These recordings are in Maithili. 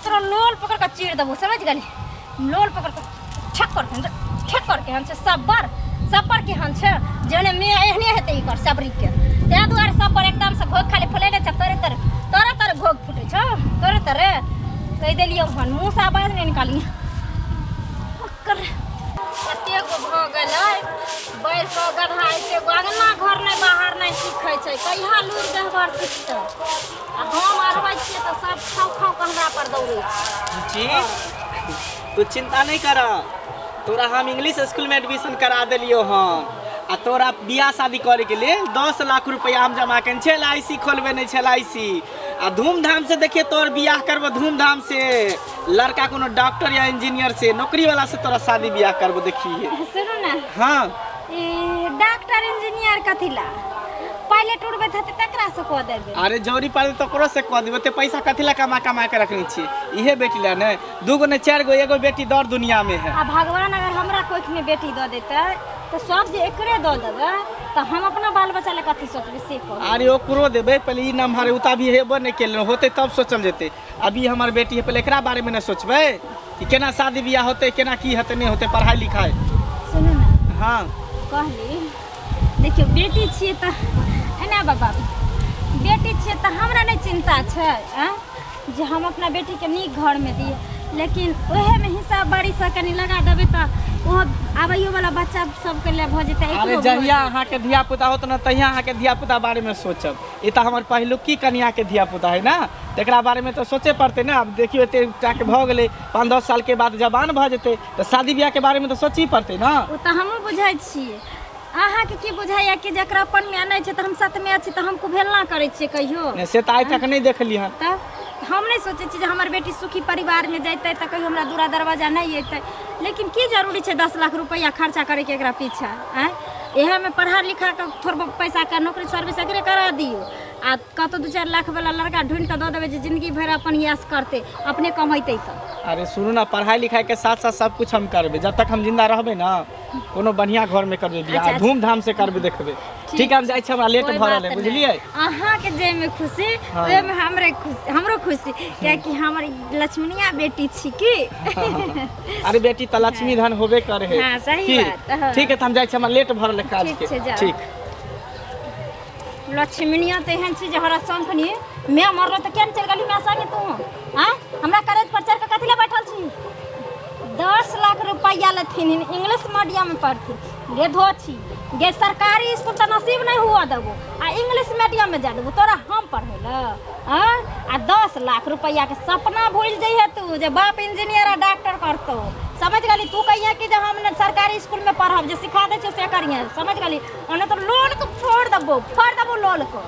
तोरा लोल पकड़ के चीर देबो, समझ गेली? लोल पकड़ के ठेक कर के, ठेक कर के हन छै सब्बर, सब्बर के हन छै जने मे एहने हेतै एकर सबरी के। ताहि दुआरे सब्बर एकदम से घोघ खाली फुलेले छै, तोरे तोरे तोरे तोरे घोघ फुटै छौ, तोरे तोरे कहि देलियौ हन, मुँह से आवाज नहि निकालियै। ओकर कतेक गो भऽ गेलै बढ़ि कऽ गधा, एते गो अङ्गना घर नहि बाहर नहि सीखै छै, कहिया लूरि व्यवहार सिखतै? आ हम अरबै छियै तऽ सब खाउ खाउ कऽ हमरा पर दौड़ै छै। जी तू चिंता नहीं कर, तोरा हम इंग्लिश स्कूल में एडमिशन करा देलियो हन आ तोरा बियाह शादी करे के लेल 10 लाख रुपया हम जमा केने छै। एल I सी खोलबे नहीं छै, एल I सी आ धूमधाम से देखिए तोर बियाह करबो धूमधाम से, लड़का कोनो डॉक्टर या इंजीनियर से नौकरी वाला से तोरा शादी बियाह करबो देखिए। सुनू ने। हाँ। ई डॉक्टर इंजीनियर कथी ला, पायलट उड़बैत हेतै तकरा से कऽ देबै। अरे जरूरी पड़े तो ओकरो से कह देबै, ओते पैसा कथी ला कमा कमा के रखने छियै? इहे बेटी ला ने, दूगो ने चारि गो, एगो बेटी दर दुनिया में है। आ भगवान अगर हमरा कोख में बेटी दऽ देतै तऽ सब जे एकरे दऽ देबै तऽ हम अपना बाल बच्चा लए कथी सोचबै से कहू। अरे ओकरो देबै, पहले ई नम्हर है, उ तऽ अभी हेबो नहि केलै, होतै तब सोचल जेतै। अभी हमर बेटी है, पहले एकरा बारे में नहि सोचबै कि केना शादी बियाह होतै, केना की हेतै नहि होतै, पढ़ाई लिखाई। सुनू ने। हाँ। कहली देखियौ बेटी छियै तऽ एना बाबा, बेटी छियै तऽ हमरा नहि चिन्ता छै आँय जे हम अपना बेटीके नीक घरमे दियै, लेकिन ओहेमे हिसाब बारीसँ कनि लगा देबै तऽ ओहो आबैयोवला बच्चा सबके लिए भऽ जेतै। अरे एकरो भऽ जहिया जेतै। अहाँके धिया पुता होत ने तहिया अहाँके धिया पुता बारेमे सोचब। ई तऽ हमर पहिलुकी कनियाके धिया पुता है ने, तकरा बारेमे तऽ सोचे पड़तै ने। आब देखियौ एते टाके भऽ गेलै, 5-10 सालके बाद जवान भऽ जेतै तऽ शादी बियाहके बारेमे तऽ सोचही पड़तै ने। ओ तऽ हमहूँ बुझै छियै। अहाँके की बुझाइए कि जकरा अपन माय नहि छै तऽ हम सतमे छी तऽ हम कुभेलना करै छियै कहियो? नहि, से तऽ आइ तक नहि देखली हन। तऽ हम नहि सोचै छी जे हमर बेटी सुखी परिवारमे जैतै तऽ कहियो हमरा दूरा दरवाजा नहि अयतै, लेकिन की जरूरी छै 10 लाख रुपैआ खर्चा करैके एकरा पीछा? आँय, इएहमे पढ़ा लिखा कऽ थोड़ बहुत पैसाके नौकरी सर्विस एकरे करा दियौ आ कतहु 2-4 लाख वाला लड़का ढूँढि कऽ दऽ देबै जे जिंदगी भरि अपन यश करतै, अपने कमेतै। तऽ अरे सुनू ने, पढ़ाई लिखाई के साथ साथ सब कुछ हम करबै। जब तक हम जिंदा रहबै ने, कोनो बढ़िया घर में करबै बियाह। अच्छा। धूमधाम से करबै, देखबै। ठीक है, हम जाइ छी, हमरा लेट कोइ भऽ रहल है। बात नहि। बुझलियै? अहाँके जाहिमे खुशी हाँ। ओहिमे हमरे खुशी, हमरो खुशी, कियाकि हमर लक्ष्मणिया बेटी छी की। अरे बेटी तऽ लक्ष्मी धन होबे करे है। हाँ, सही की? बात, हाँ। ठीक है, तऽ हम जाइ छी, हमरा लेट भऽ रहल है काज ठीक के। छै, जाउ। ठीक। लक्ष्मणिया तऽ एहन छै जे हमरा संग खनी मैं मरलो तऽ केना चलि गेली माय संगे तू? आँय, हमरा करेज पर चढ़ि कऽ कथी लए बैठल छी? 10 लाख रुपैआ लेथिन, इंग्लिश मीडियम में पढ़थिन। गे धोछी गे, सरकारी स्कूल तऽ नसीब नहीं हुआ देबो आ इंग्लिश मीडियम में जा देबो तोरा हम पढ़े लए? आँय, आ 10 लाख रुपैआ के सपना भूलि जइहे तू जे बाप इंजीनियर आ डॉक्टर करतौ, समझ गेली? तू कहिए कि जे हम ने सरकारी स्कूल में पढ़ब, जे सिखा दै छियौ से करिहे, समझ गेली? ओना तऽ लोल के फोड़ देबो, फोड़ देबो लोल के।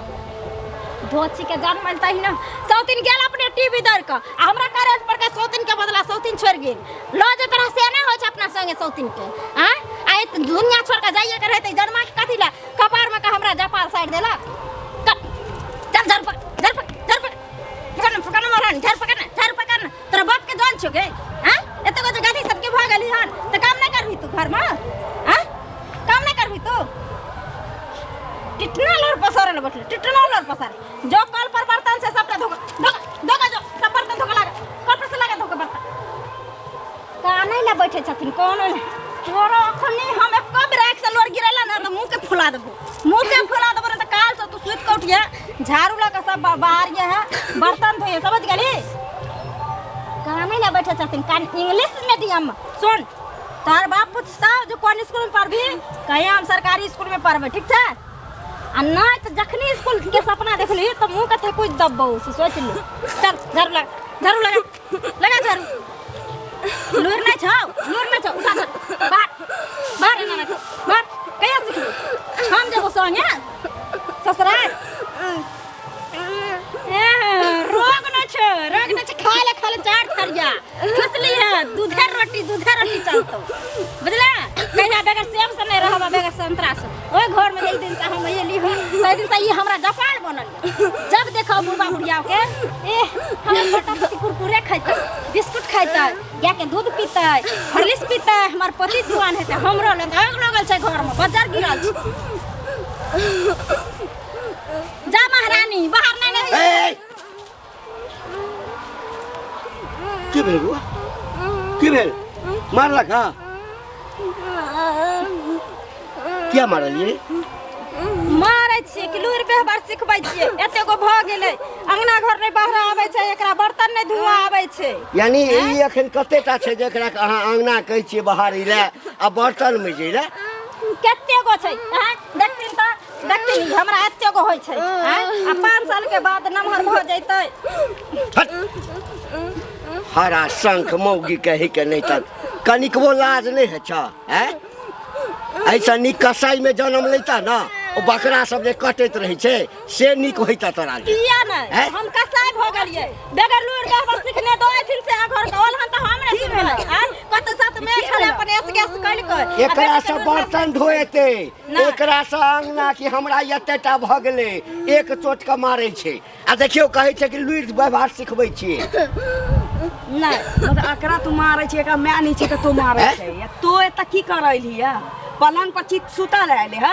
धोची के जन्म तहिना सौतीन गेल अपने टीवी दर के आ हमरा करेज पर के सौतीन के बदला सौतीन छोड़ गेल। ल जे तरह से ना होइ छै अपना संगे सौतीन के। आँ, आ ए दुनिया छोड़ के जाइए के रहते जन्मा के कथी ला कपार में के हमरा जपाल साइड देलक। चल झाड़ू पकड़, झाड़ू पकड़, झाड़ू पकड़, पकड़ ना, पकड़ ना मरन, झाड़ू पकड़ ना, झाड़ू पकड़ ना। तोरा बाप के जान छौ गे? आँ, एते गो जे गाधी सबके भऽ गेली हन तऽ काम नहि करबही तू घरमे? आँ, काम नहि करबही तू? टिटना लोर पसारे ले बैठले, टिटना लोर पसारे। जो कल पर बर्तन से सबटा धोका धोका धोका, जो सब बर्तन धोका लागे, कल पर से लागे धोका बर्तन। कानै ले बैठे छथिन कोनो नहि। तोरा अखनी हम एको बेर आँखि से लोर गिरेला ने तऽ मुँह के फुला देबो, मुँह के फुला देबो। ने तऽ काल से तू सुति कऽ उठिहे, झाड़ू लऽ कऽ सब बाहर ये है, बर्तन धोइहे, समझ गेली? कानै ले बैठे छथिन कान इंग्लिश मीडियम। सुन, तोहर बाप पूछता जो कोन स्कूल में पढ़बी, कहीं हम सरकारी स्कूल में पढ़बै, ठीक छै? आ नहि तऽ जखनी स्कूल के सपना देखली तऽ मुँह के थकुच दबबौ से सोच ले। चल झाड़ू लगा, झाड़ू लगा, लगा झाड़ू। लूर नहि छौ, लूर नहि छौ, उठा चल बाहर, बाहर एना नहि बाहर। कहिया सिखबी? हम जेबो संगे ससुराल। ए, रोग नहि छै, रोग नहि छै। खाय ले, खाय ले चार थरिया खुशली है, दूधे रोटी, दूधे रोटी चलतो, बुझले? कहिया बगैर सेब से नहीं रहब, बगैर संतरा से। ओहि घर में एक दिन से हम एली हन ताहि दिन से ई हमरा जपाल बनल यऽ। जब देखो बुढ़बा बुढ़िया के, ए हमर बेटा पति कुरकुरे खैतै, बिस्कुट खैतै, गाय के दूध पीतै, हॉर्लिक्स पीतै, हमर पति जुआन हेतै, हमरो लग आगि लगल छै घर में, बज्जर गिरल छै। जा महारानी, बाहर नहीं नहीं। ए! की भेल बौआ की भेल मारलक हँ किया मारलियै मारै छियै कि लूरि व्यवहार सिखबै छियै एते गो भऽ गेलै अंगना घर नहि बाहर आबै छै एकरा बर्तन नहि धुआ आबै छै यानी ई एखन कते टा छै जेकरा अहाँ अंगना कहै छियै बाहर लए आ बर्तन मजै लए कते गो छै आँय देखथिन तऽ देखथिन ई हमरा एते गो होइ छै आँय आ 5 साल के बाद नमहर भऽ जैतै हट हरा शंख मौगी कही के नहि तऽ कनिकबो लाज नहि होइ छह आँय एहिसँ नीक कसाईमे जन्म लैता ने ओ बकरा सब जे कटैत रहै छै से नीक होइता तोरा लेल किया नहि हैं? हम कसाई भऽ गेलियै बगैर लूरि व्यवहार सिखने दो अथिन से घर के ओलहन तऽ हम नहि सुनबै आँय कत साथ में छलै अपन एस गैस कइल के एकरा से बर्तन धोएते नहि। एकरा से अंगना कि हमरा एते टा भऽ गेलै एक चोट के मारै छै आ देखियौ कहै छै कि लुरि व्यवहार सिखबै छियै नहि मतलब एकरा तू मारै छै एकरा माय नहि छै तऽ तू मारै हैं? छै आ तू एतऽ की कर अयली है पलंग पर चित सुतल आयल है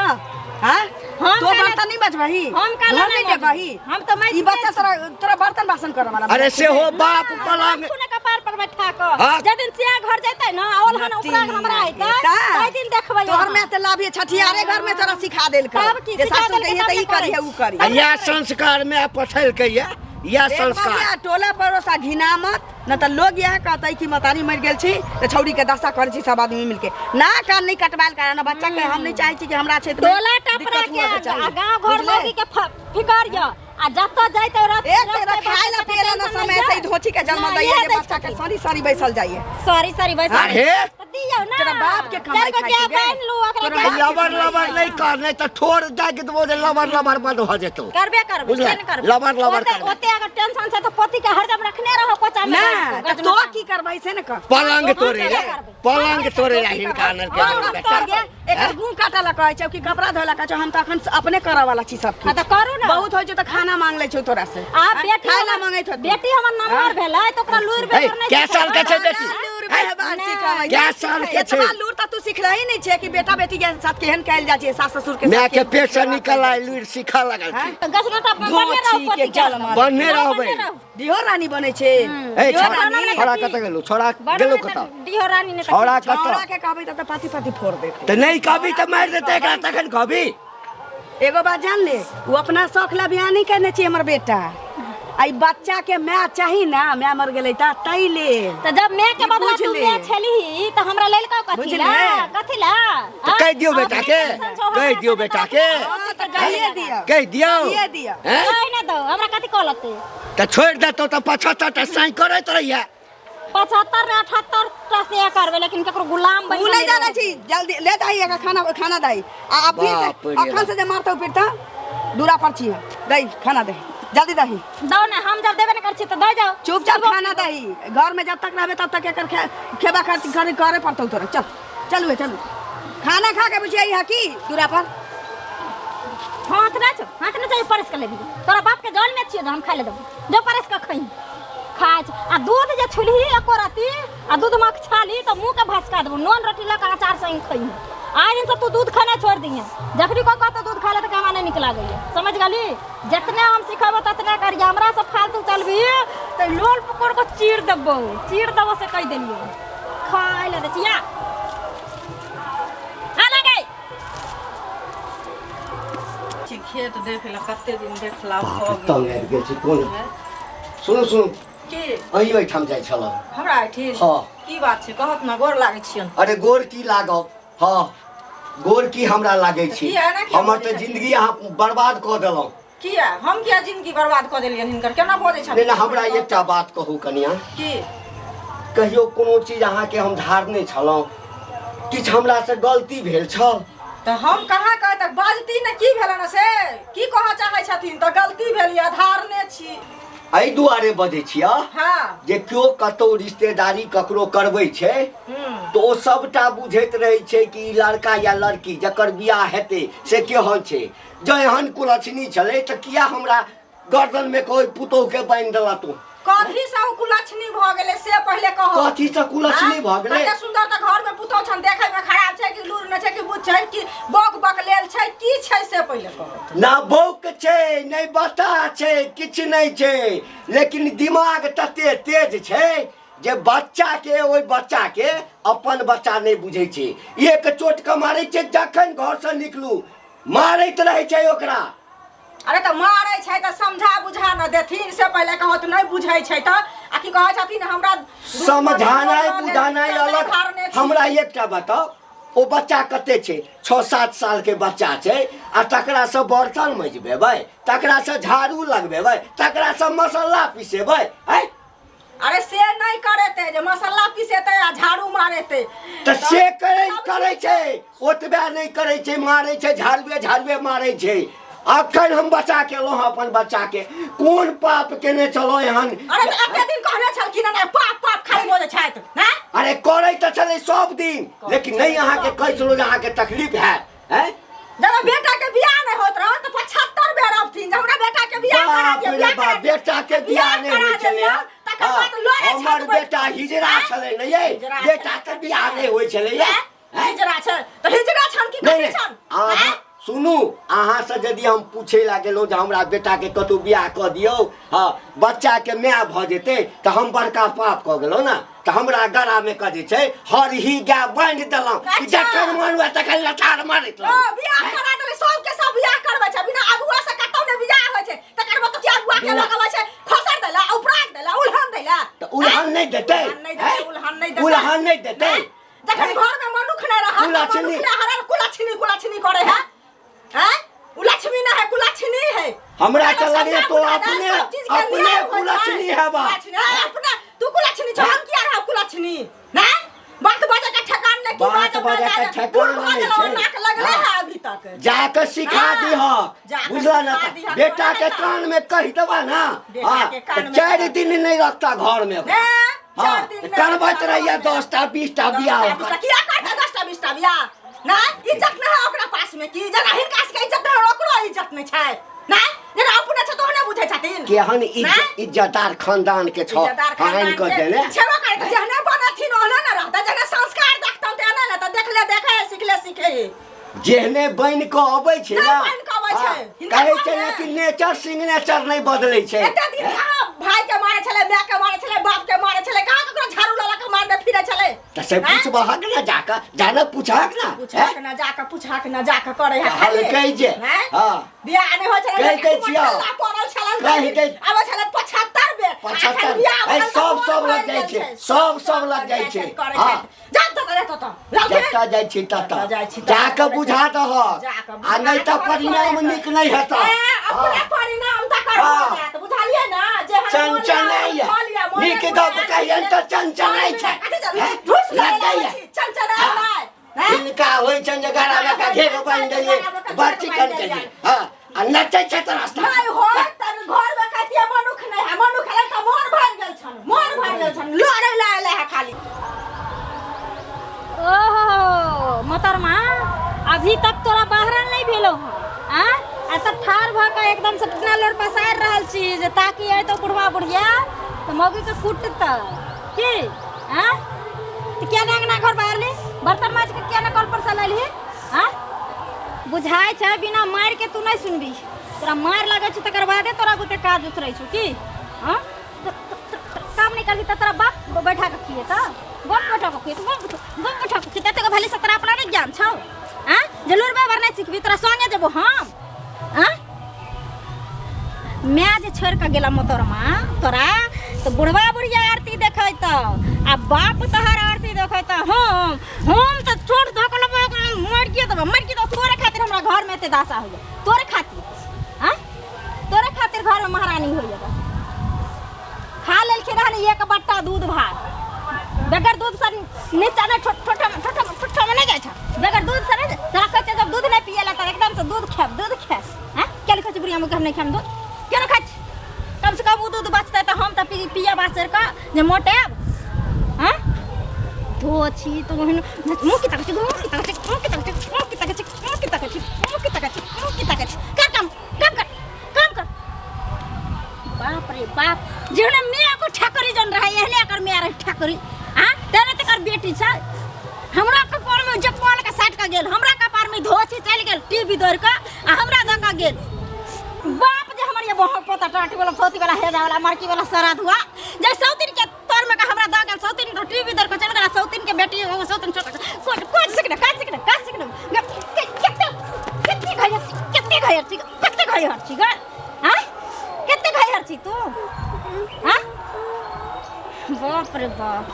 हाँ हम तो काल्हि- बर्तन नहीं बजबही हम काल्हि घर नहि नहीं देबही हम तऽ मारि ई बच्चा तोरा तोरा बर्तन बासन करे वाला अरे सेहो बाप पलंग राखू ने कपार पर बैठा कऽ हाँ। जे दिन सिया घर जेतै ने ओलहन उपरा हमरा अयतै ताहि दिन देखबै तोहर अहाँ। माय तऽ लाभी छठियारे घर में तोरा सिखा देलकै तब की जे सिखा सासुर देलकै कहिए तब तऽ ने ई करिहे करै उ करी आ इएह संस्कार मे पठेलकै ये इएह एक संस्कार बार टोला पड़ोसा घिना मत न तऽ लोग इएह कहतै कि मतारी मरि गेल छी तऽ छौड़ी के दशा करै छी सब आदमी मिलके ना कान नहीं कटवायल कारण बच्चा के हम नहीं चाहे छी कि हमरा क्षेत्र में टोला टपरा दिक्कत के हुअ के चाही। आ गांव घर बुझले? मौगी के फिकर य आ जतऽ जाइते रात एक तेरा खाए ला पिए ला ना समय से ही धोची के जन्म दैये जे बच्चा के सरी सरी बैसल जाइए सॉरी सॉरी बैसल अरे तऽ दियौ ना तोरा बाप के कमाई चारि गो खाइ गाय छै गे। बान्हि लू ओकरा तोरा गाय बाप लबर लबर नहि कर नहि तऽ ठोर दागि देबो जे लबर लबर बंद भऽ जेतौ करबे करबे बुझले? केहन करबे लबर लबर ओते करबे। ओते अगर टेंशन छै तऽ पति के हरदम रखने रहो कोचा में ना गाड़ि के, तऽ तो की करबै से ने कर पलंग तोड़े हम रे करबै। पलंग तोड़े ला हिनका आनल के हम बेटा तोड़ गे एकर गुँ काटऽ ला कहै छै कि कपड़ा धोए ला कहै छै हम तऽ अखन अपने करऽ वाला छी सब हाँ तऽ करू ना बहुत होइ छै तऽ खाना मांग लै छौ तोरा से आ बेटी खाय ला हमर- मांगैत होतौ। बेटी हमर नमहर भेलै तऽ ओकरा लूरि हे, बेगर नहि कै साल के छै बेटी लूर व्यवहार सिखाबै कै साल के छै? एतबा लूर तऽ तू सिखलही नहि छै कि बेटा बेटी के साथ केहन कयल जाइ छै सास ससुर के माय साथ के केहन पेट से व्यवहार निकल आयल लुरि सीखऽ लगल हैं? तऽ गजनोटा बन्ने रहू धोती पति के के जलमा बन्ने रहबै डिहो रानी बनै छै ए डिहो छोड़ा रानी छोड़ा कतऽ गेलौ छोड़ा गेलौ कतऽ डिहो रानी ने छोड़ा छौड़ा कतऽ के कहबै तऽ पाती पाती फोड़ देतै तऽ नहि कहबी तऽ मारि देतै एकरा तखन कहबी एगो बात जान ले वो अपना शौक ला बियाह नहीं करने छी हमर बेटा आई बच्चा के माय चाही ना माय मर गेलै त तै ले तऽ जब मैं के ई बदला बुझ तू ले। मैं छेली तऽ हमरा लेल कथी बुझ ला ले। कथी ला तऽ कहि दियौ बेटा के कहि दियौ बेटा के हाँ, तऽ कहिए दिअ कहि दियौ कहिए दिअ हैं? कहि ना दो हमरा कथी कहलते तऽ छोड़ि देतौ तऽ 75 टा साँइ करैत रहिए 75 ने 78 टा से करबै लेकिन केकरो गुलाम बनि उ कऽ नहीं जानै रहबै। छी जल्दी ले जाही एकर खाना खाना दही आ अभी से बाप रे अखन से जे मारतौ पिटतौ दूरा पर छी दही खाना दही जल्दी दही दौ ने हम जब देबे ने करै छी तऽ दऽ जाओ चुपचाप खाना दही घर में जब तक रहबे तब तक एकर खेबा खर्च करे करे पड़तौ तोरा चल चलू चलू खाना खा के बुझिया है की दूरा पर हाथ ना छौ हाथ ना चाहिए परस के लेबी तोरा बाप के जल में छियो जे हम खाइ ले देबो जो परस के खई खाइ छै। आ दूध जे छुलही एको रत्ती आ दूध मख छाली तऽ मुँह के भसका देबो नून रोटी लऽ कऽ अचार संग खइहे आइ दिन से तू दूध खेनाइ छोड़ि दिहे जखनी कोइ कहतौ दूध खा ले तऽ हमरा नहि नीक लागैए समझ गेली जितने हम सिखेबो ततने करिहे हमरा से फालतू चलबी तऽ लोल पकड़ कऽ चीर देबो चीर देबो से कहि देलियो खाइ ले दै छिया आ ना गई छी खेत देख ला कते दिन देखला बाप भऽ रे, तंग गेल आबि गेल छी कोन सुनू सुनू की अहीं ओहिठाम जाइ छलहुँ हमरा एहिठाम हँ। की बात छै कहत ने गोर लागै छियनि अरे गोर की लागब हँ गोर की हमरा लागै छी किया एना किया हमर बजै तऽ छथिन? जिंदगी अहाँ बर्बाद कऽ देलहुँ किया हम किया जिंदगी बर्बाद कऽ देलियनि हिनकर केना बजै नहि छथिन नहि हमरा एकटा बात कहू कनिया की कहियो कोनो चीज अहाँके हम धारने छलहुँ किछु हमरासँ गलती भेल छल तऽ हम कहाँ कहै तऽ बजती ने की भेलनि से की कहऽ चाहै छथिन तऽ गलती भेल यऽ धारने छी एहि दुआरे बजै छियह हँ जे केओ कतौ रिश्तेदारी ककरो करबै छै हूँ तऽ ओ सबटा बुझैत रहै छै कि ई लड़का या लड़की जकर बियाह हेतै से केहन छै जँ एहन कुलक्षणी छलै तऽ किया हमरा गर्दनमे कोइ पुतोहके बान्हि देला तू कथी से ओ कुलक्षणी भऽ गेलै से पहिले कहू कथी से कुलक्षणी भऽ गेलै कते सुंदर तऽ घर में पुतोह छन देखै में खराब छै कि लूर न छै कि बुझ छै कि बक बक लेल छै की छै से पहिले कहू ना बौक छै नहि बता छै किछु नहि छै लेकिन दिमाग तते तेज छै जे बच्चा के ओहि बच्चा के अपन बच्चा नहि बुझै छै। एक चोट के मारै छै, जखन घर से निकलू मारैत रहै छै ओकरा। अरे तऽ मारै छै तऽ समझा बुझा न देथिन, से पहिले कहो तऽ नहि बुझै छै तऽ आ की कहै छथिन हमरा समझानाइ बुझानाइ अलग। हमरा एकटा बताउ, ओ बच्चा कते छै? 6-7 साल के बच्चा छै आ तकरा से बर्तन मजबेबै, तकरा से झाड़ू लगबेबै, तकरा से मसाला पिसेबै? आँय? अरे से नहि करेतै जे मसाला पिसेतै आ झाड़ू मारेतै। तऽ से करै करै छै, ओतबे नहि करै छै, मारै छै, झाड़ुए झाड़ुए मारै छै। अखन हम बचा के एलहुँ हँ अपन बच्चा के। कोन पाप केने छलहुँ एहन? अरे तऽ एते दिन कहने छलखिन हँ, पाप पाप खाली बजै छथि ने। अरे करै तऽ छलै सब दिन, लेकिन नहि अहाँके कहै छलहुँ जे अहाँके तकलीफ हैत। हैं? जब बेटा के बियाह नहीं होत रह तो 75 बेर अबथिन जे हमरा बेटा के बियाह करा बाप दिअ, रे बियाह बाप, करा दिअ। बेटा के बियाह नहीं करा होइ छलै। दिअ, तकर हाँ, बाद लड़े हमर छत बैठ बेटा कऽ। हिजड़ा हैं? छलै ने ये, हिजड़ा बेटा छलै। के बियाह नहीं होइ छलै ये। हैं? हिजड़ा छै तऽ हिजड़ा छन की नहीं कथी नहीं छन? अहाँ हैं? सुनू, अहाँ से यदि हम पूछे ला गेलहुँ जे हमरा बेटा के कतहु बियाह कऽ दियौ, हाँ बच्चा के माय भऽ जेतै, तऽ हम बड़का पाप कऽ गेलहुँ ने। तऽ हमरा गला में कऽ जे छै हरही गाय बान्हि देलहुँ कि अच्छा। जखन मन हुए तखन लतार मारैत ओ रहू। बियाह करा देले, सबके सब बियाह करबै छै, बिना अगुआ से कतौ ने बियाह होइ छै। तकर बाद तऽ अगुआ के बिना- लगबै छै खसर देला, उपराग देला, उल्हन देला। तऽ उल्हन नहि देतै? उल्हन नहि देतै, हैं? उल्हन नहि देतै। उल्हन नहि देतै? जखन घर में मनुख नहि रहत, कुलक्षणी। मनुख नहि हरल, कुलक्षणी कुलक्षणी करे है, हैं? उ लक्ष्मी ना है, कुलक्षणी है। हमरा तऽ सब लगैए सब तो बुझा दे, अपने सब चीज के अपने न्याय होइ छै। कुलक्षणी हेबा। कुलक्षणी, हैं, अपने तू कुलक्षणी छौ, हम किया रहब कुलक्षणी? ना बात बाजे के ठेकान नहीं, की बात बाजे बाजे के बाजे, ठेकान बूढ़ भऽ नहि गेलौ, छै। नाक लगले हाँ। है अभी तक। जाके सिखा हाँ, दीह, जाके बुझला ना? सिखा दीह, बेटा के तोरा कान में कह देबा ना, बेटा हाँ, के कान तऽ में 4 कह दिन नहीं रखता घर में। ने, हाँ, 4 दिन नहीं करबैत रखता रहिए घर में। 10टा 20टा बियाह 10टा ओकर। 20टा किया करता 10टा 20टा बियाह? ना इज्जत नहीं है ओकरा पास में, की जेना हिनका सबके इज्जत नहीं है, ओकरो इज्जत नहीं छै ना, जेना अपने छै तोहने बुझै छथिन। केहन ना? इज्जतदार खानदान के छौ, इज्जतदार आनि खानदान कऽ के देने छेबो करे तऽ जेहने बनथिन ओहने ने रहतै, जेहने संस्कार देखतौ तेहने ने, तऽ देखले देखे सिखले सीखे। जेहने बनि कऽ अबै छै नहि ना, बनि कऽ अबै छै। हाँ, हिनका कहै छै घरमे। ने कि नेचर सिग्नेचर नहि बदलै छै। एते दिन कहाँ भाई के मारे छलै, माय के मारे छलै, बाप के मारे छलै, कहाँ ककरो झाड़ू लऽ लऽ के मारने फिरै छलै? तऽ से हैं? पुछबहक ने जाकऽ, जाने पूछहक ना। पूछहक ना जाकऽ, पूछहक ना जाकऽ करै है खाली। कहलकै जे हैं? हाँ बियाह नहि होइ छलै, कहि दै छियौ। ठल्ला पड़ल छलै, कहि दै- आबै छलै 75 बेर। 75 एखन बियाह ऐ, भेल तऽ सब मोन सब लग भरि जाइ गेल छै, सब सब लग जाइ छै। करै हाँ। छै। जा तऽ तऽ तऽ तऽ जतऽ जाइ छी ततऽ जतऽ जाइ छी ततऽ। जाकऽ बुझा दहक, जाकऽ आ बुझा नहि तऽ दहक। परिणाम नीक नहि हेतऽ। ए, अपने हाँ। परिणाम तऽ करबो हाँ। जायत, बुझलियै ना? जेहन मोन चनचनाइए। भऽ लिअ, मोने नीक बुझा गप कहियनि तऽ चनचनाइ छै। कथी छै? हैं? झूठ लड़ै लगैए। छी, चनचनाइ हाँ। नहि, हैं? हिनका होइ छनि जे गरामे के घेर बान्हि देलियै, बड़ चिकन केलियै, हँ, आ नचै छै तऽ रास्ता नहि होय तऽ घरमे कहतियै मनुख नहि है, मनुख है तऽ मोन भरि गेल छनि, मोन भरि गेल छनि, लड़ै लए अयलै है खाली। ओहो मोहतरमा, अभी तक तोरा बाहरल नहीं भेलो हँ? आ आ तब ठाढ़ भऽ कऽ एकदम से इतना लोर पसारि रहल छी जे ताकि अयतौ बुढ़वा बुढ़िया तऽ मौगी के कुटतै की? आ तऽ किया ने अंगना घर बाहरली, बर्तन माजि के किया ने कल पर से लैलही? आ बुझाइ छै बिना मारि के तू नहि सुनबी, तोरा मारि लागै छौ तकर बादे तोरा बुते काज उतरै छौ की? हँ, काम नहीं करबी तऽ तोरा बाप बैठा के खिएतौ, बाप बैठा के खिएतौ, बाप बाप बैठा के खिएतौ। एतेक भले से तोरा अपना नहि ज्ञान छौ? आँ, जे लूर व्यवहार नहि सिखबी, तोरा संगे जेबो हम? आँ, माय जे छोड़ि कऽ गेला मोतरमा तोरा तऽ बुढ़वा बुढ़िया आरती देखैत आ बाप तोहर आरती देखैत। हम तऽ चोट धऽ कऽ लेबै, मरि देबै, मरि देबै। तोरे खातिर हमरा घरमे एते दशा होइए, तोरे खातिर। आँ, तोरे खातिर घरमे महारानी होइए। खा लेलखिन हन एक बट्टा दूध भात, बगैर दूध से नीचा नहि ठोठा ठोठा ठोठा में नहि जाइ छै, बगैर दूध से नहि। तोरा कहै छै जब दूध नहि पियला तऽ एकदम से दूध खायब, दूध खायब। हँ, किया लिखै छै बुढ़िया मुँह हम नहि खायब दूध? किया नहि खाइ छी? कम से कम ओ दूध बचतै तऽ हम तऽ पियब आसरि कऽ जे मोटायब। हँ, धो छी तऽ ओहन मुँह की तकै छी, मुँह की तकै छी, मुँह की तकै छी, मुँह की तकै छी, मुँह की तकै छी, मुँह की तकै छी, मुँह की तकै छी? कर काम, काम कर, काम कर। बाप रे बाप, जेहने माय को ठेकरी जन रहे एहने एकर माय रहे ठेकरी। हाँ, तेने तकर बेटी छै। हमरा कपार में जे कल के साट के गेल, हमरा कपार में धोची चलि गेल टीवी दौड़ के आ हमरा दऽ के गेल। बाप जे हमर ये बहुत पोता टाटी वाला सौती वाला हेजा वाला मरकी वाला सरा धुआ जे सौतिन के तर में के हमरा दऽ गेल। बाप रे बाप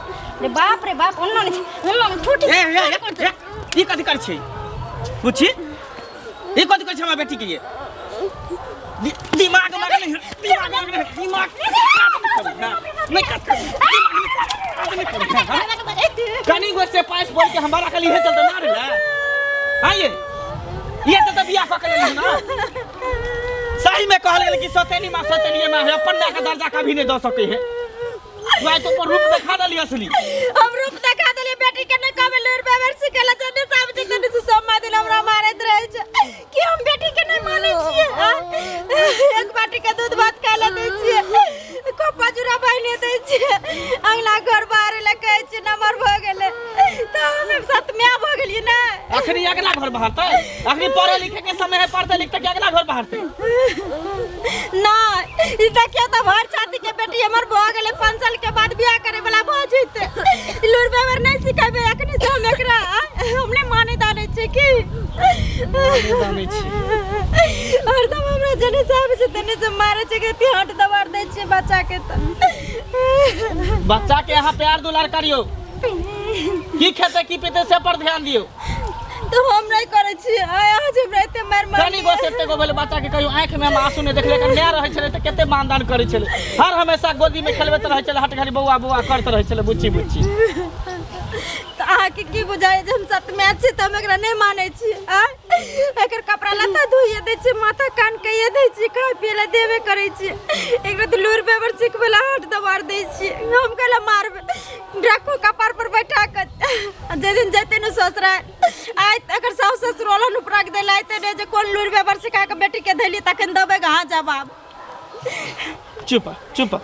रे बाप रे बाप ओन्ना नहीं ओन्ना नहीं ठूठी ए ए ए, ए ई कथी करै छै बुच्ची ई कथी करै छै हमरा बेटी के ये दिमाग लगा नहीं दिमाग लगा नहीं दिमाग नहीं काट कनी गो से पास बोल के हमारा कल इहे चलते ना रे हां ये तो बियाह कऽ के लेलहुँ ना सही में कहल गेल कि सतेली माँ सतेली माँ है अपन माँ के दर्जा कभी नहीं दऽ सकै है तू आइ तो पर रूप देखा देली असली हम रूप देखा देलियै बेटी के नहि कहबै लूर बेवर सिखेला जने सब जने से सब माय दिन हमरा मारैत रहै छै कि हम बेटी के नहि मानै छियै आ? एक बाटी के दूध भात खाय लए दै छियै कोपा जुड़ा बहिने दै छियै अंगना घर बाहर लए कहै छियै नमर भऽ गेलै तऽ हम सतम्या भऽ गेलियै ने अखनी अगला घर बहारतै अखनी पढ़े लिखे के समय है पढ़ते लिखते के अगला घर बहारतै नहि ई देखियौ तऽ भर छाती के बेटी हमर भऽ गेलै 5 साल के बाद बियाह करे वाला भऽ जेतै ई लूर व्यवहार नहि सिखेबै अखनी से हम एकरा हम नहि मानै दानै छियै की दानै छियै। हरदम हमरा जने से आबै छै तने से मारै छै के हाथ दबार दै छियै बच्चा के तऽ बच्चा के अहाँ प्यार दुलार करियो की खेते की पीते से पर ध्यान दियो तो हम नहीं करै छियै आय अहाँ जे हमरा एते मारि मारि कनी गो से एते गो भेलै बच्चा के कहियो आँखि में हम आंसू नहि देखले कर माय रहै छलै तऽ कते मानदान करै छलै हर हमेशा गोदी में खेलबैत रहै छलै हट घड़ी बौआ बौआ करैत रहै छलै बुच्ची बुच्ची तऽ अहाँके की बुझाइए जे हम सतमे छी तऽ हम एकरा नहि मानै छी आँय एकर कपड़ा लत्ता धोइए दै छियै माथा कान कहिए दै छियै खाय पियै लए देबे करै छियै एकरा तऽ लूर बेबर सिखबै लए हाथ दबार दै छियै हम कैला मारबै राखू कपार पर बैठा कऽ आ जाहि दिन जेतै ने ससुराल आइ एकर साउस ससुर ओलन उपराक दै लए अयतै ने जे कोन लूर बेबर सिखा कऽ बेटीके धैली तखन देबै अहाँ जवाब चुप चुप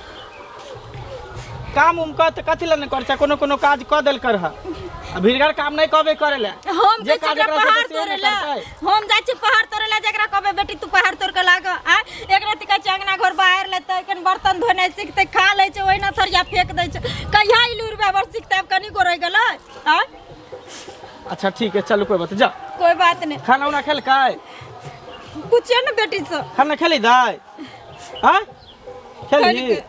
काम उम कर तऽ कथी लए नहि करै छै कोनो कोनो काज कऽ देल कर आ भीड़गर काम नहि कहबे करे लए हम जे जाइ काज छियै एकरा पहाड़ से तोड़े नहि लए करतै हम जाइ छियै पहाड़ तोड़े लए जकरा कहबै बेटी तू पहाड़ तोड़ के लाग आ एकरा तऽ कहै छै अंगना घर बाहर लेतै कनि बर्तन धोनाइ सिखतै खा लै छै ओहिना थरिया फेंक दै छै कहिया ई लूर व्यवहार सिखतै आब कनि गो रहि गेलै आ अच्छा ठीक है चलू कोई बात जा कोई बात नहीं खाना उना खेलकै पूछियो ने बेटी से खाना खेली दाइ हाँ खेली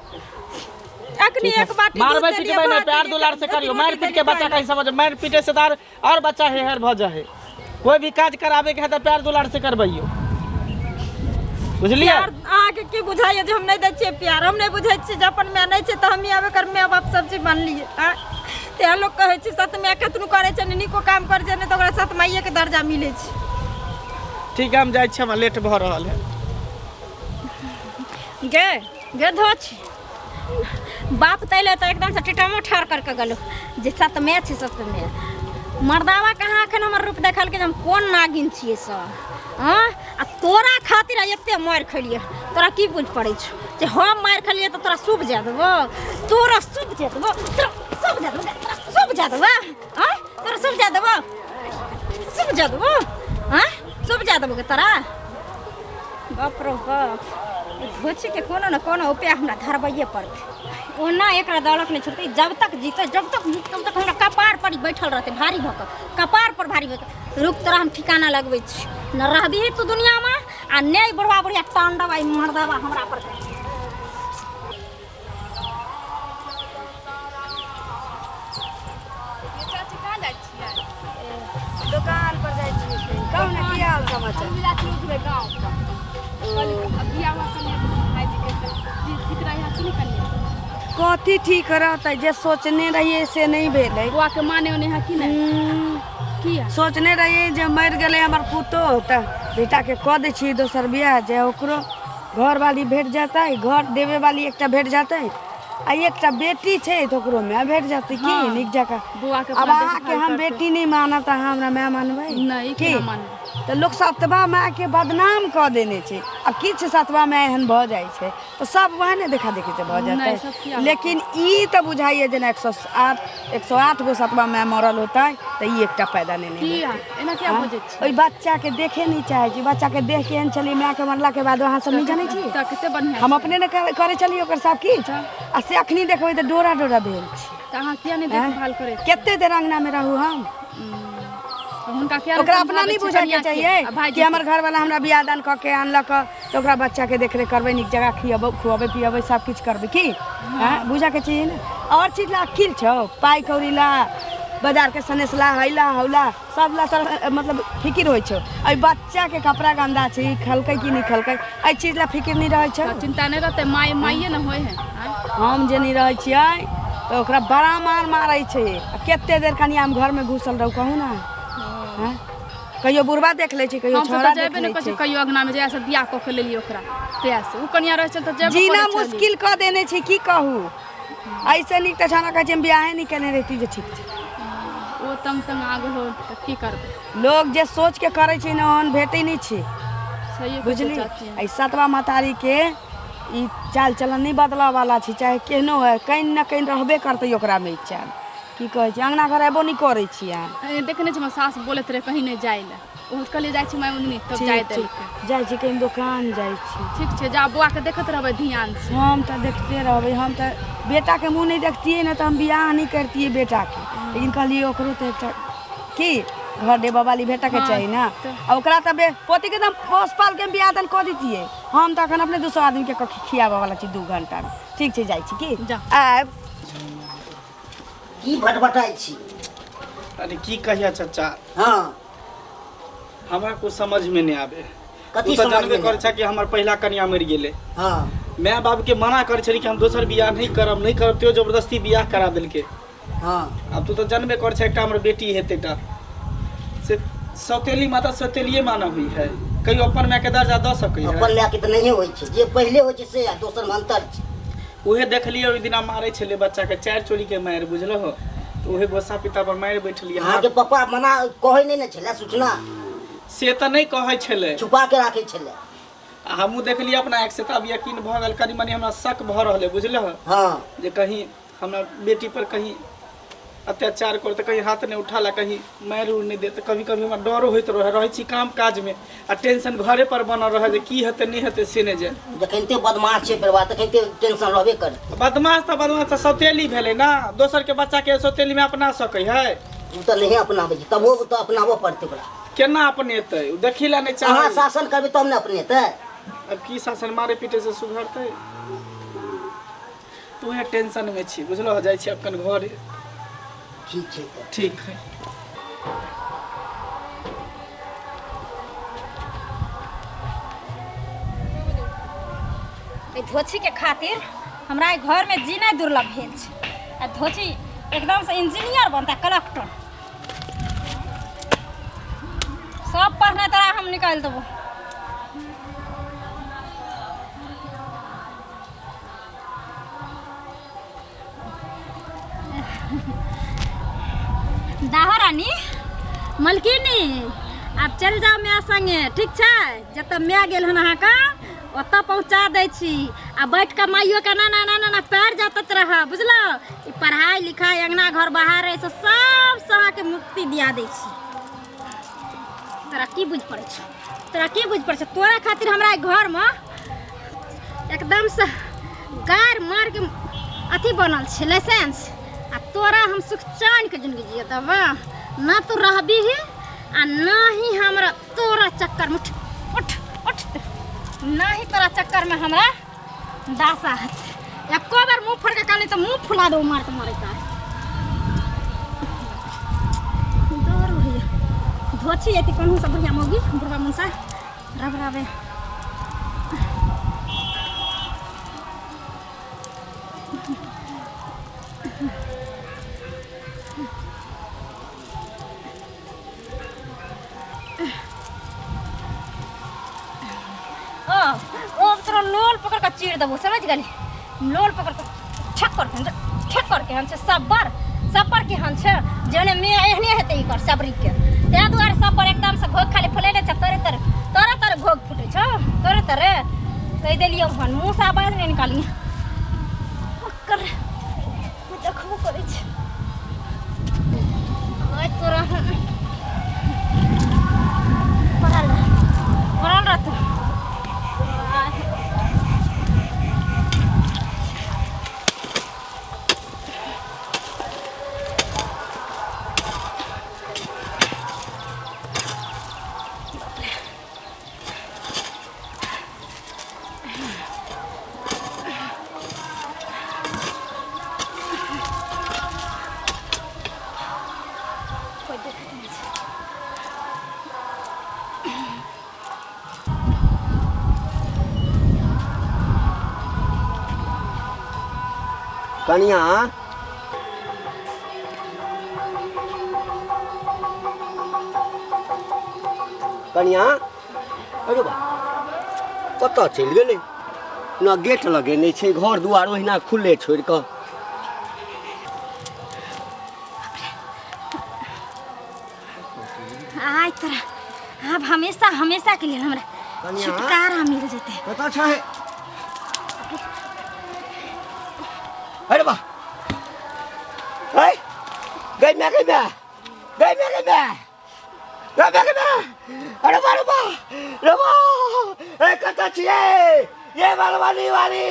अखनी एक बाटी दूध मारबै देलियै, पिटबै नहि भात प्यार देलियै, दुलार से करियो रोटी मारि पीट के देलियै, बच्चा कहीं समझ मारि पीटे से तार और बच्चा हेहर भऽ जाइ है कोई भी काज कराबे के है तऽ प्यार दुलार से करबैयो बुझलियै प्यार अहाँके की बुझाइए जे हम नहि दै छियै प्यार हम नहि बुझै छियै जे अपन माय नहि छै तऽ हमही आब एकर माय बाप सब चीज मानलियै आँय तेँ लोक कहै छै सत माय कतनो करै छै ने नीको काम करै छै ने तऽ ओकरा सत माइएके दर्जा मिलै छै ठीक है हम जाइ छी हमरा लेट भऽ रहल है गे गे धोछ बाप तैले तऽ एकदम से टिटमो ठाढ़ करके गेलो जे सत माय छै सत माय मर्दावा कहाँ एखन हमर रूप देखलकै जे हम कोन नागिन छियै सब हँ आ तोरा खातिर आइ एते मारि खेलियै तोरा की बुझ पड़ै छौ जे हम मारि खेलियै तऽ तोरा शुभ जाय देबो तोरा शुभ जाय देबो तोरा शुभ जाय देबो तोरा शुभ जाय देबो आँय तोरा शुभ जाय देबो शुभ जाय देबो आँय शुभ जाय देबो गे तोरा बाप रो बाप घोचीके कोनो ने कोनो उपाय हमरा धरबैए पड़तै ओना एकरा दौलत नहि छुटतै जब तक जीतै जब तक जीतै तब तक हमरा कपार पर ई बैठल रहतै भारी भऽ कऽ कपार पर भारी भऽ कऽ रुक तोरा हम ठिकाना लगबै छी न रहबिही तू दुनियामे आ नहि बुढ़वा बुढ़िया तांडव आ ई मर्दवा हमरा पर चाची कहाँ जाइ छियै दोकान पर जाइ छियै कहू ने की हाल समाचार हम जाइ छियै उधरे गाँव पर कहली बियाह हुआ कनिया भाईजी के ठीक रही कि नहीं कनिया कथी ठीक रहतै जे सोचने रहियै से नहि भेलै बौआ के माने ओने है कि नहीं किया सोचने रहियै जे मरि गेलै हमर पुतोह तऽ बेटाके कऽ दै छियै दोसर बियाह जे ओकरो घरवाली भेट जेतै घर देवे वाली एकटा भेट जेतै आ एकटा बेटी छै तऽ ओकरो माय भेट जेतै की नीक जकाँ बौआ के आब अपना अहाँके देखभाल हम करतै। बेटी नहि मानब तऽ अहाँ हमरा माय मानबै नहि, की केना मानबै? तऽ लोक सतबा मायके बदनाम कऽ देने छै आ किछु सतबा माय एहन भऽ जाइ छै तऽ सब वएह ने देखा देखी से भऽ नहि, सब जेतै किया लेकिन ई तऽ बुझाइए जेना 108 108 गो सतबा माय मरल होतै तऽ ई एकटा पैदा नहि किया एना किया बजै छी ओहि बच्चाके देखे नहि चाहै छी बच्चाके देख के एहन छलियै मायके मरलाके बाद अहाँ सब नहि जानै छी तऽ कते बढ़िआँ हम अपने ने करै छलियै ओकर सब किछु आ से अखनी देखबै तऽ डोरा डोरा भेल छै तऽ अहाँ किया नहि देखभाल करै छी कते देर अंगनामे रहू हम तऽ हुनका किया नहि ओकरा अपना समझाबै नहि छी बुझैके कनियाँके चाहिए आ भाईजी कि हमर घरवाला हमरा बियाह दान कऽ के आनलक तऽ ओकरा बच्चाके देखरेख करबै नीक जगह खियबै खुअबै पियबै सब किछु करबै की हँ बुझऽके चाहिए ने और चीज ला अकिल छौ, पाइ कौड़ी ला, बाजार के सनेस ला, हैला हौला सब ला तोरा मतलब फिकिर होइ छौ। एहि बच्चा के कपड़ा गंदा छै, ई खलकै कि नहि खलकै, एहि चीज ला फिकिर नहि रहै छौ। तऽ चिंता नहि रहतै, माय माइए ने होइ है आँय? हम जे नहि रहै छियै तऽ ओकरा बड़ा मार मारै छै। आ कते देर कनिया हम घरमे घुसल रहू कहू ने? हँ, कहियो बुढ़बा देख लै छै, कहियो हमसब छौड़ा तऽ देख जेबे लै नहि करै छै। छियै कहियो अङ्गनामे, जहिया से बियाह कऽ के लेलियै ओकरा तहिया से। ओ कनिया रहै छल तऽ जेबे जीना करै छलियै। मुश्किल कऽ देने छै, की कहू। ऐसे नीक तऽ छौड़ा कहै छै हम बियाहे नहि केने रहिती जे ठीक छै। ओ तंग तंग आ गेल हो तऽ की करबै? लोग जे सोच के करै छै ने, ओहन भेटै नहि छै। सहिए कहै छै बुझली? चाची। एहि सतवा महतारीके ई चाल चलन नहि बदलऽ वाला छै, चाहे केहनो है, कहीं ने कहीं रहबे करतै ओकरामे ई चाल। की कहै छै, अङ्गना घर अयबो नहि करै छी अहाँ। देखने छी, हमर सास बोलैत रहै कहीं नहि जाइ लए। ओ कहलियै जाइ छी माय मन्दिर, तब ठीक जाय ठीक देलकै। जाइ छी, कहीं दोकान जाइ छी। ठीक छै, जा, बौआके देखैत रहबै ध्यान से। हम तऽ देखते रहबै। हम तऽ बेटाके मुँह नहि देखतियै ने तऽ हम बियाह नहि करतियै बेटाके, लेकिन कहलियै ओकरो तऽ एकटा की घर देबऽ वाली भेटऽके चाही ने। आ ओकरा तऽ बे पोतीके तऽ हम पोस पालके बियाह दान कऽ दैतियै। हम तऽ एखन अपने 200 आदमीके खियाबऽ वाला छी 2 घंटामे। ठीक छै, जाइ छी की। जा। आयब। की भटभटाइ छी? अरे, की कहिया चाचा। हमरा कुछ समझ में नहीं आवे। कथी उ तऽ समझ जानबे में करै नहि? छै कि हमर पहिला कनिया मरि गेलै। माय बाप के मना करै छली कि हम दोसर बियाह नहीं करब, नहीं करब, त्यो जबरदस्ती बियाह करा देलकै। आब तू तऽ जानबे करै छै, एकटा हमर बेटी हेतै टा से सौतेली माता सौतेलिए माना हुई है। कहियो अपन माय के दर्जा दऽ सकै है? अपन मायके तऽ नहिए होइ छै। जे पहिले होइ छै से आ दोसर मे अन्तर छै। उहे देखलियै ओहि दिना मारै छलै बच्चा के, चारि चोरी के मारि, बुझलो हो? तऽ उहे गोस्सा पिता पर मारि बैठलियै। अहाँके पप्पा मना कहै नहि ने छलै सूचना? से तऽ नहि कहै छलै। छुपा के राखै छलै। आ हमहूँ देखलियै अपना आँखि से, तऽ आब यकीन भऽ गेल। कनि मनि हमरा शक भऽ रहल है, बुझलहो? जे कहीं हमरा बेटी पर कहीं अत्याचार करते, कहीं हाथ नहीं उठाला, कहीं मारि उर नहीं देते। कभी कभी हमरा डरो होइत रहे। रहै छी काम काजमे आ टेंशन घरे पर बनल रहे जे की हेतै, नहि हेतै, से नहि जाय। जखनिते बदमाश छै परिवार, तखनिते टेंशन रहबे करतै। बदमाश तऽ बदमाश तऽ सौतेली भेलै ने। दोसर के बच्चा के सौतेली में अपना सकै है? ओ तऽ नहिए अपनाबै छै, तबो तऽ अपनाबऽ पड़तै ओकरा। केना अपनेतै? ओ देखी ला नहि अहाँ चाहै। शासन करबै तब ने अपनेतै। अब की शासन? मारे पीटे से सुधरतै? तू उहे टेंशन में छी, बुझलो? जाइ छी अपन घरे। ठीक छै तऽ। ठीक है। एहि धोछीके खातिर हमरा एहि घरमे जीनाइ दुर्लभ भेल छै। आ धोछी एकदमसँ इंजीनियर बनता, कलेक्टर, सब पढ़ने तोरा हम निकालि देबो। दाहो रानी, मलकिनी, आब चलि जाउ माय संगे, ठीक छै? जतऽ माय गेल हन अहाँके, ओतऽ पहुँचा दै छी। आ बैठ कऽ माइयोके ना ना ना ना पैर जातत रह, बुझलौ? ई पढ़ाइ लिखाइ, अङ्गना घर बाहर से सबसँ अहाँके मुक्ति दिया दै छी। तोरा की बुझि पड़ै छौ? तोरा की बुझि पड़ै छौ? तोरा खातिर हमरा एहि घरमे एकदमसँ गारि मारके अथी बनल छै लाइसेंस। आ तोरा हम सुख चैनके जिंदगी जिए देबऽ ना। तू रहबीही आ ना ही हमरा तोरा चक्करमे। उठ, उठ, उठ। ना ही तोरा चक्करमे हमरा दासा हेतै। एको बार मुँह फोड़ के कहली तऽ मुँह फुला दो मारते मारे का। डर होइए। धोछी अथी कोनहु से बढ़िया मौगी बुढ़बा मुनसा रबराबे। ओ ओ तोरा लोल पकड़ के चीर देबो, समझ गेली? लोल पकड़ के छक कर के, छक कर के हन छै सब्बर, सब्बर के हन छै जने मे एहने हेतै ई कर सबरी के। ताहि दुआरे सब्बर एकदम से घोघ खाली फुलेले छै। तोरे तोरे तोरे तोरे घोघ फुटे छौ, तोरे तोरे। कहि देलियौ हन, मुँह से आवाज नहि निकालिए। कर देखबो करै छै। आइ तोरा हम पड़ल रह, पड़ल रह तू। आइ। कनिया कनिया, अरे बा कतऽ चलि गेलै? न गेट लगेने छै, घर दुआर ओहिना खुले छोड़ि कऽ। आइ तोरा आब हमेशा हमेशा के लिए हमरा कनिया? छुटकारा मिल जेतै। कतऽ छै? अरे बा, है गई मैं, गई मैं, गई मैं, गई मैं, गई मैं, गई मैं। अरे बा, अरे बा, अरे बा, ए कतऽ छियै ये मलबनी वाली,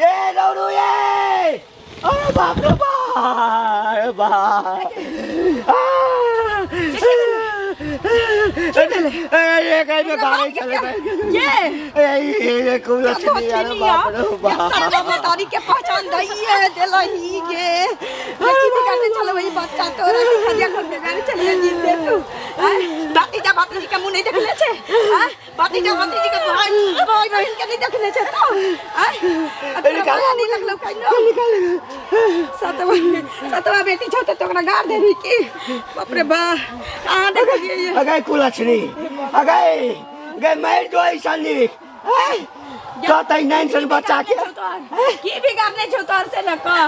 ये दौड़ू ये। अरे बाप रे बा, अरे बा, ये कहीं में गाड़ी चले ये ये कुल अरे बाप रे बाप। सत्य के पहचान दइए देलही गे। की बिगाड़ने चलो वही बच्चा तोरा के खदिया घर बिगाड़ने चलिए जीते तू। भतीजा भतीजी के मुंह नहीं देखले छे? भतीजा भतीजी के भाई भाई बहन के नहीं देखले छे तो? निकाल नहीं लगलो कहिनो। सतवा सतवा बेटी छौ त तोरा गार देबी की? बाप रे बा, कहां देखलिए? अगै कुलक्षणी, अगै गै मार जो ऐसा निक कहतै नैन सन बच्चा के की बिगाड़ने छौ तोर से न कह,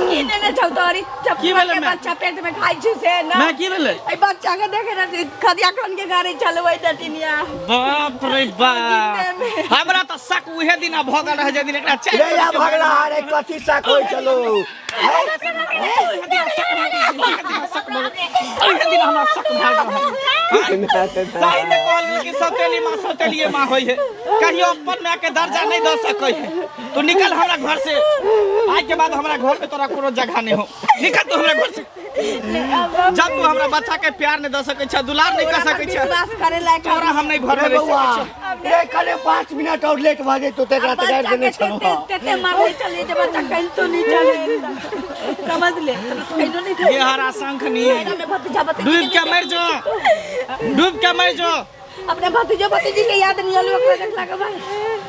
की देने छौ तोरी? की भेलै माय? बच्चा पेट में खाइ छै से न। माय की भेलै? ए बच्चा के देखे न खदिया खन के गाड़ी चलबै डटिनिया। बाप रे बाप, हमरा तऽ शक उहे दिना भऽ गेल रहै जे दिन एकरा चारि रे या भगला रे कथी शक होइ छलो? उहे दिन हमरा शक भऽ गेल रहै। सही ने कहलियै कि सौतेली माँ सौतेलिए माँ होइ है, कहियो अपन माय के दर्जा नहीं दऽ सकै है। तू निकल हमरा घर से, आज के बाद हमरा घर में तोरा कोनो जगह नहीं हो। निकल तू हमरा घर से। जब तू हमरा बच्चा के प्यार नहीं दऽ सकै छ, दुलार नहीं कर सकै छ, विश्वास करे लायक तोरा हम नहीं घर में रे रह बौआ सकै छ। रे कने 5 मिनट और लेट भऽ जेतौ तकरा तऽ गारि देने छलौ। तेते मारले चलिए जे बच्चा कहीं तो नहीं चले, समझ ले कहीं नहीं ये हरा शंखनी में भतीजा भतीजी डूब के मर जो, डूब के मर जो। अपने भतीजो भतीजी के याद नहीं आलू ओकरा देखला के बाद।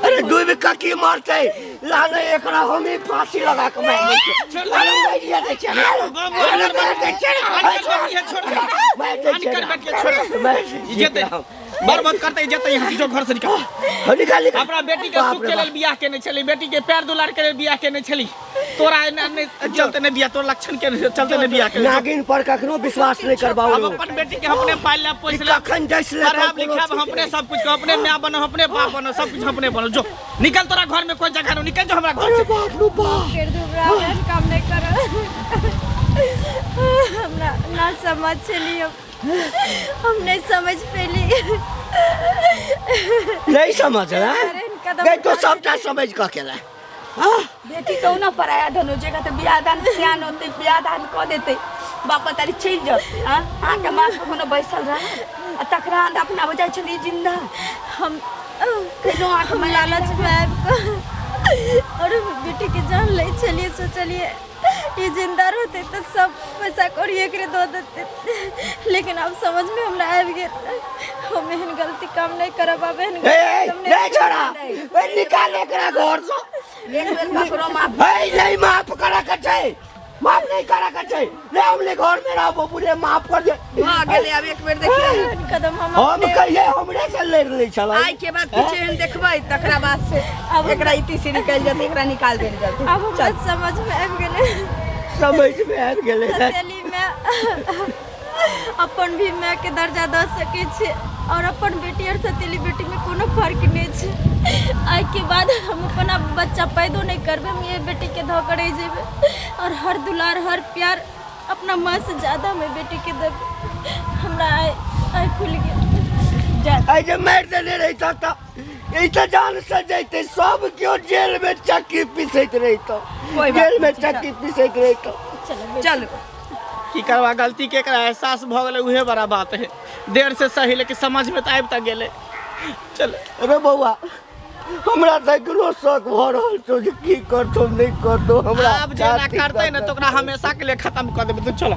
अरे डूब के की मरतै? लाने एकरा हम ही फांसी लगा के मारि दै छियै। अरे मारि दै छियै, अरे मारि दै छियै, मारि दै छियै, मारि दै छियै। बर्बाद करते जेतै यहाँ से, जो घर से निकाल। निकाल निकाल। अपना बेटी के सुख के लेल बियाह केने छली, बेटी के प्यार दुलार के लेल बियाह केने छली, तोरा एना नहि चलते नहि बियाह, तोरा लक्षण के चलते नहि बियाह केने। नागिन पर कखनो विश्वास नहीं करबाओ। अब अपन बेटी के अपने पाल ले पोस ले, कखन जैस ले पढ़ाब लिखाब अपने, सब कुछ अपने माय बनो, अपने बाप बनो, सब कुछ अपने बनो। जो निकल, तोरा घर में कोई जगह नहीं, निकल जो हमरा घर से। बाप रे बाप, फिर दुबरा एहन काम नहीं करो। हमरा ना समझ छली, हम नहीं समझ पेली। नहीं समझ रहा गई तो सबटा समझ कऽ केला। बेटी तो ना पराया धन हो जाएगा तो बियाह दान सियान होते, बियाह दान कऽ देते बाप तारी चलि जाते। अहाँ के माँ कखनो बैसल रह आ तकरा अपना हो जाइ छली जिंदा। हम कहिनो आँख हम लालच में आबि कऽ और बेटी के जान लै छलियै, सोचलियै ये जिंदा रहते तो सब पैसा कौड़ी एकरे दऽ देते, लेकिन अब समझ में हमरा आबि गेल हम एहन गलती काम नहीं करब। आब एहन गलती काम नहीं छोड़ा, ए निकाल एकरा घर से। एक बेर ककरो माफ ए नहीं माफ करा के छै, माफ नहीं करा के छै। ले हमले घर में रहबो पूरे माफ कर दे। भऽ गेलै आब एक बेर देखियै एहन कदम हम हम कहिए हमरे से लड़ लै छलै। आइ के बाद किछु एहन देखबै तकरा बाद से अब एकरा इति से निकालि जेतै, एकरा निकाल देल जेतै। अब हमरा समझ में आबि गेलै, समझ में आबि गेलै। सतेली में अपन भी माय के दर्जा दऽ सकै छी और अपन बेटी और सतेली बेटी में कोनो फर्क नहीं छै। आइ के बाद हम अपना बच्चा पैदो नहीं करबै, हम ये बेटी के धऽ कऽ रहि जेबै और हर दुलार हर प्यार अपना माँ से ज्यादा हम बेटी के देबै। हमरा आइ आइ खुलि गेल। आइ जे मारि देने रहितौ तऽ ई तऽ जान से जैते, सब केओ जेल में चक्की पीसैत रहितौ, जेल में चक्की पीसैत रहितौ। चल की करबा, गलती के एकरा एहसास भऽ गेलै उहे बड़ा बात है। देर से सही लेकिन समझ में तऽ आबि तऽ गेलै। चल अरे बौआ हमरा तऽ एखनो शक भऽ रहल छौ जे की करतौ नहि करतौ। हमरा आब जेना करतै ने तऽ ओकरा हमेशा के लिए खत्म कऽ देबै। तू चल।